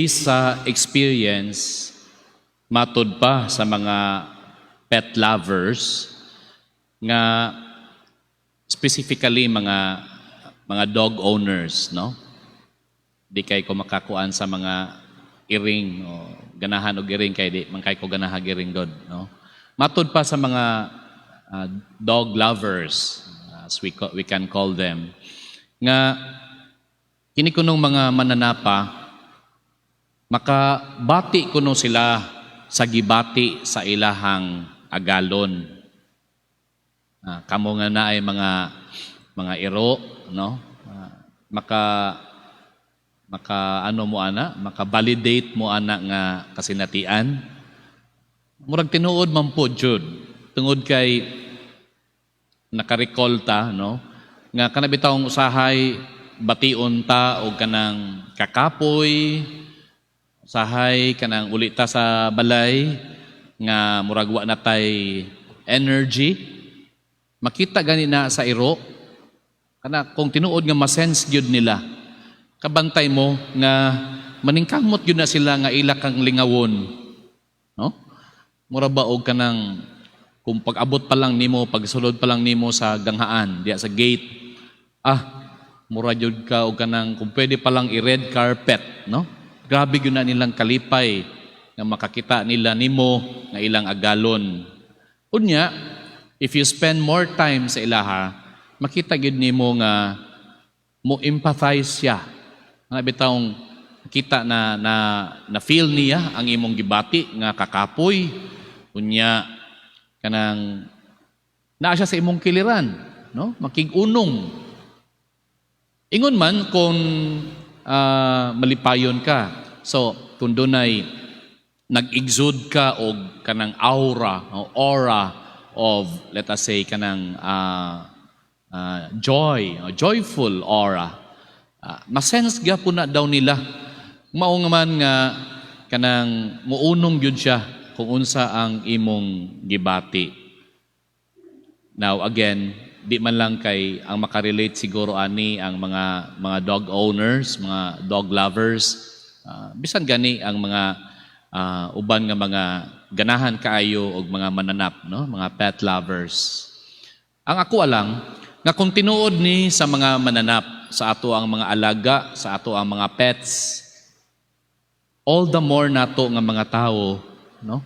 Sa experience, matod pa sa mga pet lovers nga specifically mga dog owners, no? Di kay ko makakuan sa mga iring o ganahan og iring kay di man kay ko ganahag iring god, no? Matod pa sa mga dog lovers, as we can call them, nga kini kunong mga mananapa, makabati kuno sila sa gibati sa ilahang agalon. Kamo nga naay mga iro, no? Maka ano mo ana, maka-validate mo ana nga kasinatian. Murag tinuod man po jud tungod kay naka-recall ta, no, nga kana bitawng usahay bation ta og kanang kakapoy, usahay kanang uli ta sa balay nga murag wa na tay energy, makita gani na sa iro kana kung tinuod nga ma-sense gyud nila. Kabantay mo nga maningkamot gyud na sila nga ila kang lingawon, no? Mura ba og kanang kung pag-abot pa lang nimo, pagsulod pa lang nimo sa ganghaan diya sa gate, mura gyud ka og kanang kung pwede pa lang i-red carpet, no? Grabe gyud na nilang kalipay nga makakita nila nimo nga ilang agalon. Unya, if you spend more time sa ilaha, makita gyud nimo nga mo empathize siya. Nga bitawng kita na na na feel niya ang imong gibati nga kakapoy. Unya kanang naa siya sa imong kiliran, no? Makig-unong. Ingon man kung malipayon ka. So, kung dunay nag-exude ka og kanang aura o aura of, let us say, kanang joy, o joyful aura. Ma-sense gyapon na daw nila. Mao nga man nga kanang muunong gyud siya kung unsa ang imong gibati. Now again, di man lang kay ang makarelate siguro ani ang mga dog owners, mga dog lovers, bisan gani ang mga uban nga mga ganahan kaayo og mga mananap, no, mga pet lovers. Ang ako lang nga kung tinuod ni sa mga mananap, sa ato ang mga alaga, sa ato ang mga pets, all the more nato nga mga tao, no?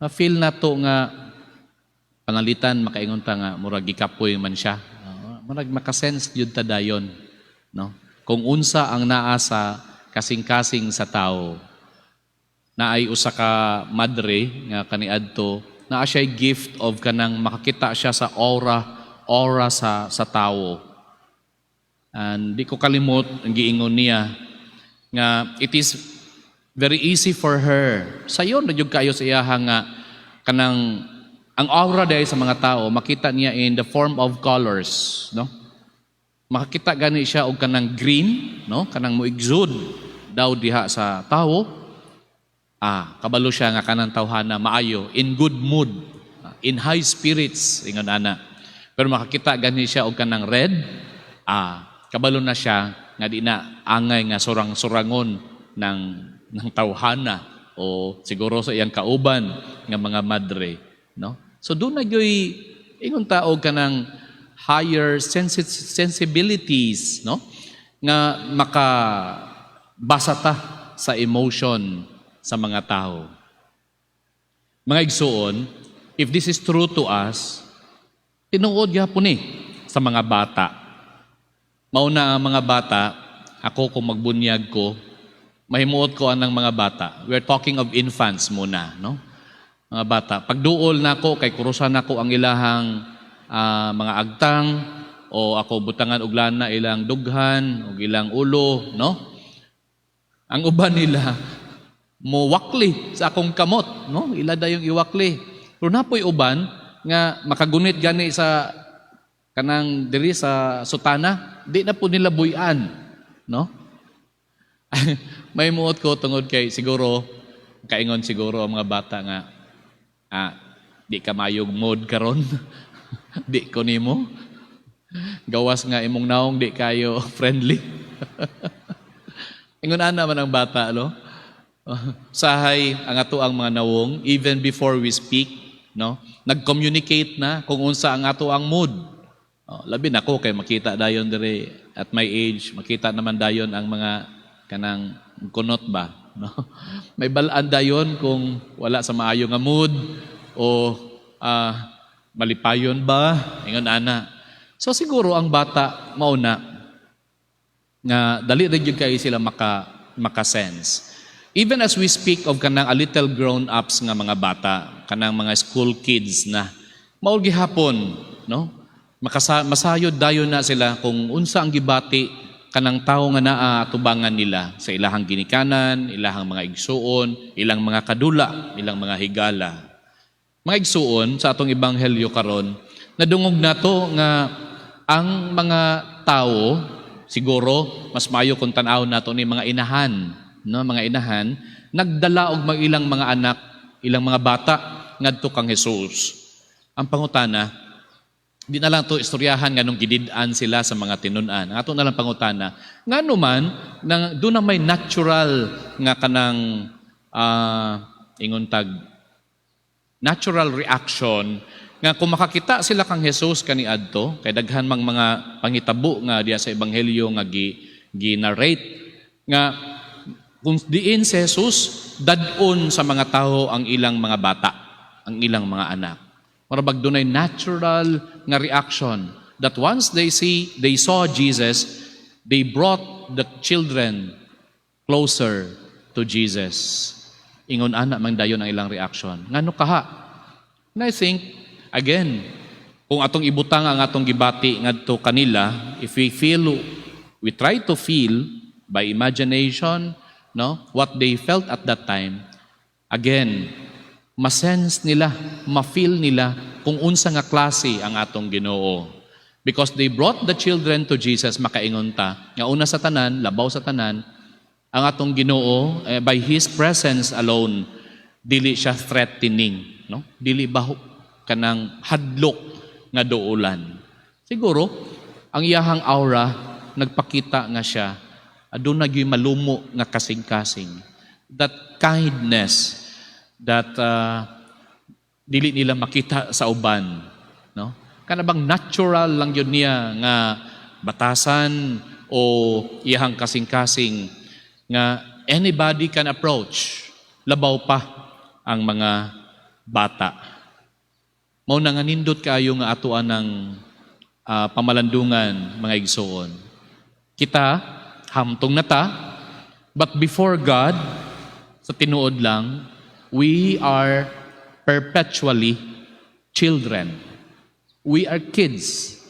Ma-feel nato nga pangalitan makaingon ta nga murag gikapoy man siya. Murag makasense gyud ta dayon, no? Kung unsa ang naa sa kasing-kasing sa tao. Naay usa ka madre nga kaniadto, naa siya gift of kanang makakita siya sa aura aura sa tawo. And di ko kalimot ang giingon niya nga it is very easy for her. Sayon na jud kayo sa iyaha nga kanang ang aura dahil sa mga tao makita niya in the form of colors, no? Makakita gani siya og kanang green, no? Kanang mo exude daw diha sa tawo. Kabalo siya nga kanang tawhana maayo, in good mood, in high spirits, ingon ana. Pero makakita gani siya og kanang red, kabalo na siya nga di na angay nga surang-surangon ng tawhana o siguro sa iyang kauban nga mga madre, no? So doon na gyoy ingon ta og kanang higher sensibilities, no, nga maka basa ta sa emotion sa mga tao. Mga igsuon, if this is true to us, tinuod gyapon ni sa mga bata. Mauna ang mga bata, ako kung magbunyag ko, mahimuot ko anang mga bata. We're talking of infants muna, no? Mga bata. Pagduol nako kay kurusan nako ang ilahang mga agtang o ako butangan og lana ilang dughan og ilang ulo, no? Ang uban nila mo wakli sa akong kamot, no? Ila dayong iwakli. Pero napoy uban nga makagunit gani sa kanang diri sa sutana, di na po nila buyan, no? May muot ko tungod kay siguro kaingon siguro ang mga bata nga di ka mayog mood karon. Di ko nimo. Gawas nga imong naong di kayo friendly. Ingon ana man ang bata, no? Sahay ang ato ang mga nawong, even before we speak, no? Nag-communicate na kung unsa ang ato ang mood. Oh, labi nako kay makita dayon dire at my age, makita naman dayon ang mga kanang kunot ba, no? May balaan dayon kung wala sa maayo nga mood o malipayon ba, ingon ana. So siguro ang bata mao na nga dali rin gyud kayo sila maka-sense. Even as we speak of kanang a little grown-ups nga mga bata, kanang mga school kids na, mao gihapon, no? Masayod dayon na sila kung unsa ang gibati kanang tawo nga naa atubangan nila sa ilahang ginikanan, ilahang mga igsuon, ilang mga kadula, ilang mga higala. Mga igsuon, sa atong ebanghelyo karon, nadungog nato nga ang mga tao, siguro mas maayo kung tan-aw nato ni mga inahan, no, mga inahan nagdala og mga ilang mga anak, ilang mga bata ngadto kang Jesus. Ang pangutana, di na lang to istoryahan nganong gidid-an sila sa mga tinun-an. Ang ato na lang pangutana, ngano man nang doon na may natural nga kanang ingon tag natural reaction nga kung makakita sila kang Jesus kaniadto, kay daghan mang mga pangitabo nga diya sa ebanghelyo nga gi narrate nga kung diin si Jesus, dad-on sa mga tao ang ilang mga bata, ang ilang mga anak. Mura bag dunay natural nga reaction that once they saw Jesus, they brought the children closer to Jesus. Ingon ana man dayon ang ilang reaction. Ngano kaha? And I think, again, kung atong ibutang ang atong gibati ngadto kanila, if we feel, we try to feel by imagination, no, what they felt at that time, again, ma-sense nila, ma-feel nila kung unsa nga klase ang atong Ginoo. Because they brought the children to Jesus, makaingon ta nga una sa tanan, labaw sa tanan, ang atong Ginoo, by His presence alone, dili siya threatening, no? Dili ba kanang hadlok nga duolan. Siguro ang iyahang aura nagpakita nga siya aduna gyud malumo nga kasing-kasing. That kindness that dili nila makita sa uban, no? Kana bang natural lang yun niya nga batasan o iyahang kasing-kasing nga anybody can approach, labaw pa ang mga bata. Mao na nga nindot kaayo nga atoa ng pamalandungan, mga igsoon. Kita, hamtong na ta, but before God, sa tinuod lang, we are perpetually children. We are kids.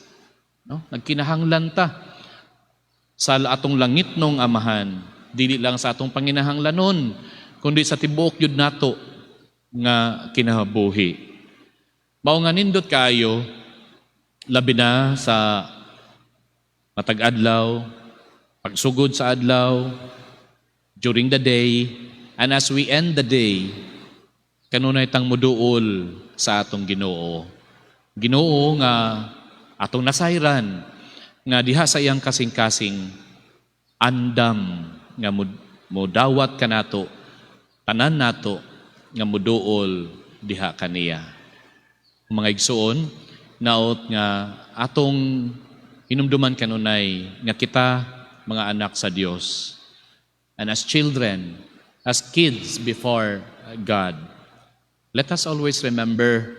No? Nagkinahanglan ta sa atong langitnong Amahan, dili lang sa atong panginahanglanon, kundi sa tibuok yun nato nga kinabuhi. Mao nga nindot kaayo, labi na sa matag adlaw, pagsugod sa adlaw, during the day, and as we end the day, kanunay tang muduol sa atong Ginoo. Ginoo nga atong nasayran nga diha sa iyang kasing-kasing andam nga mudawat kanato, tanan nato nga muduol diha kaniya. Mga igsuon, naot nga atong hinumduman kanunay nga kita mga anak sa Dios. And as children, as kids before God, let us always remember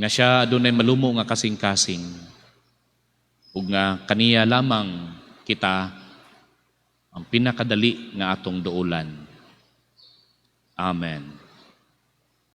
nga siya adunay malumo nga kasing-kasing ug nga kaniya lamang kita ang pinakadali nga atong duolan. Amen.